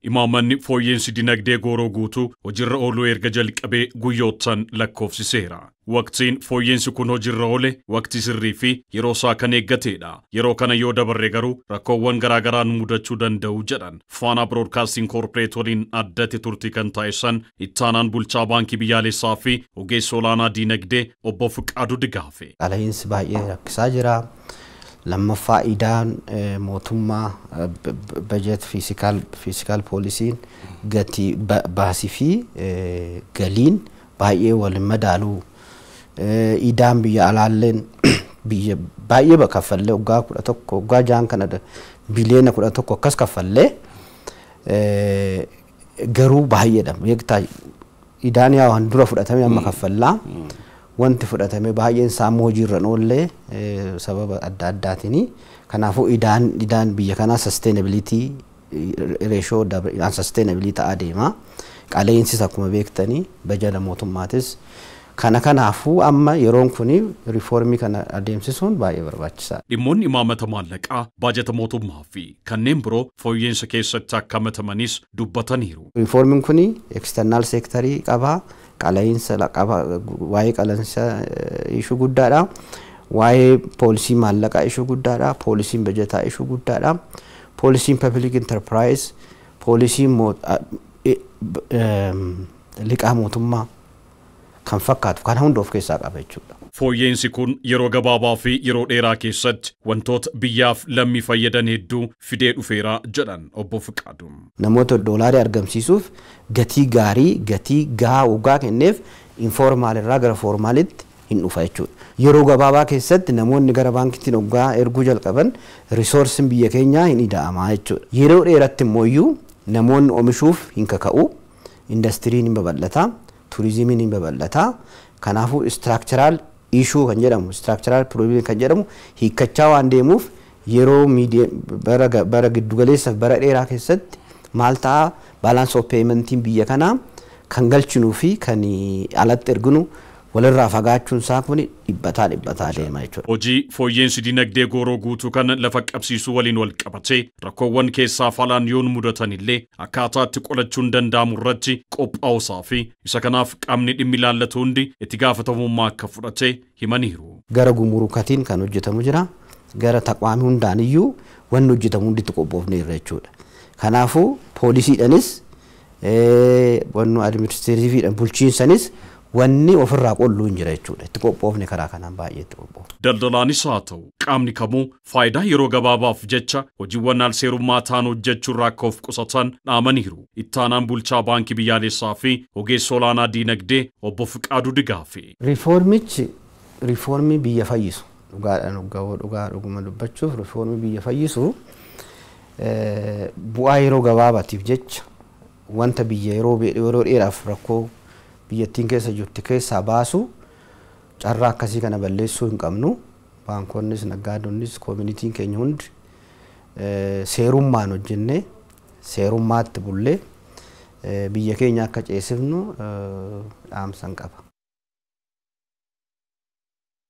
Imaammanni fooyyeensi dinagdee gooroo guutuu hojiirra ooluu erga jalqabee guyyoottan lakkoofsiseera. Waqtiin fooyyeensi kun hojiirra oole waqtii sirrii fi yeroo isaa kan eeggatedha. Yeroo kana yoo dabarre garuu rakkoowwan garaagaraa nu mudachuu danda'u jedhan. Faanaa Biroodkaastiin Koorporeet waliin addatti turtii kan taasisan ittaanaan bulchaa baankii biyyaalessaa fi ogeessa olaanaa diinagdee obbo Fiqaaduu Digaafe. Qaala'insi baay'ee rakkisaa jira. Lammaffaa, idaan mootummaa budget fiscal policyn gatii baasii fi galiin baay'ee wal hin madaalu. Idaan biyya alaalleen biyya baay'ee kaffallee, waggaa 11, waggaa 6 kana biliyoona 11 akkas kaffallee garuu baay'eedha. Beektaa, idaan yaa waan dura fudhatame amma kaffallaa. Wanti fudhatame baay'een isaa immoo hojiirra hin oollee sababa adda addaatiini. Kanaafuu idaan biyya kanaa sustainability ratio unsustainability ta'aa deema. Qaala'insis akkuma beektanii bajata mootummaatis kana. Kanaafuu amma yeroon kuni riifoormii kana adeemsisuun baay'ee barbaachisaadha. Dhimmoonni imaamata maallaqaa, baajata mootummaa fi kanneen biroo fooyyeensa keessatti akka hammatamanis dubbataniiru. Riifoormiin kuni external sectorii qaba, qaala'insa qaba, waa'ee qaala'insa issue guddaadha. Waa'ee poolisii maallaqaa issue guddaadha. Poolisiin bajataa issue guddaadha. Poolisiin public enterprise, poolisiin liqaa mootummaa kan fakkaatu kana hunda of keessaa qaba jechuudha. Fooyyeensi kun yeroo gabaabaa fi yeroo dheeraa keessatti wantoota biyyaaf lammii fayyadan hedduu fidee dhufeera jedhan obbo Fiqaaduun. Namoota doolaarii argamsiisuuf gatii gaarii, gatii gahaa waggaa kenneef informal irraa gara formalitti hin dhufa jechuudha. Yeroo gabaabaa keessatti namoonni gara baankiitiin waggaa erguu jalqaban resourceiin biyya keenyaa hin ida'amaa jechuudha. Yeroo dheeratti immoo iyyuu namoonni oomishuuf hin kaka'u, indastiriin hin babal'ata, turizimiin hin babal'ata. Kanaafuu structural issue kan jedhamu, structural problem kan jedhamu hiikkachaa waan deemuuf yeroo bara giddugaleessaaf bara dheeraa keessatti maal ta'a? Balance of paymentiin biyya kanaa kan galchinuu fi kan alatti erginu walirraa fagaachuun isaa kun dhibbataa dhibbataa deema jechuudha. Hojii fooyyeensi dinagdee gooroo guutuu kana lafa qabsiisuu waliin wal qabatee rakkoowwan keessaa falaan yoon mudatan illee akkaataa itti qolachuun danda'amu irratti qophaa'uusaa fi isa kanaaf qaamni dhimmi ilaallatu hundi itti gaafatamummaa akka fudhate himaniiru. Gara gumurukatiin kan hojjetamu jira. Gara taqwaamii hundaan iyyuu wanni hojjetamu hunditti qophoofneerra jechuudha. Kanaafuu poolisiidhanis, wannu administrativeiidhaan, bulchiinsanis wanni ofirraa qolluu hin jira jechuudha. Itti qophoofne, karaa kanaan baay'ee itti qophoofne. Daldalaanis haa ta'u qaamni kamuu faayidaa yeroo gabaabaaf jecha hojiiwwan alseerummaa ta'an hojjechuurraa akka of qusatan dhaamaniiru. Ittaanaan bulchaa baankii biyyaalessaa fi ogeessa olaanaa diinagdee obbo Fiqaaduu Digaafi. Riifoormichi riifoormii biyya fayyisu, dhugaadhaan dhugaa dhugaa dhuguma dubbachuuf, riifoormii biyya fayyisu bu'aa yeroo gabaabaatiif jecha wanta biyya yeroo dheeraaf rakkoo biyyattiin keessa jirtu keessaa baasu carraa akkasii kana balleessuu hin qabnu. Baankonnis, naggaadonnis, communityn keenya hundi seerummaan hojjennee seerummaatti bullee biyya keenya akka ceesifnu dhaamsan qaba.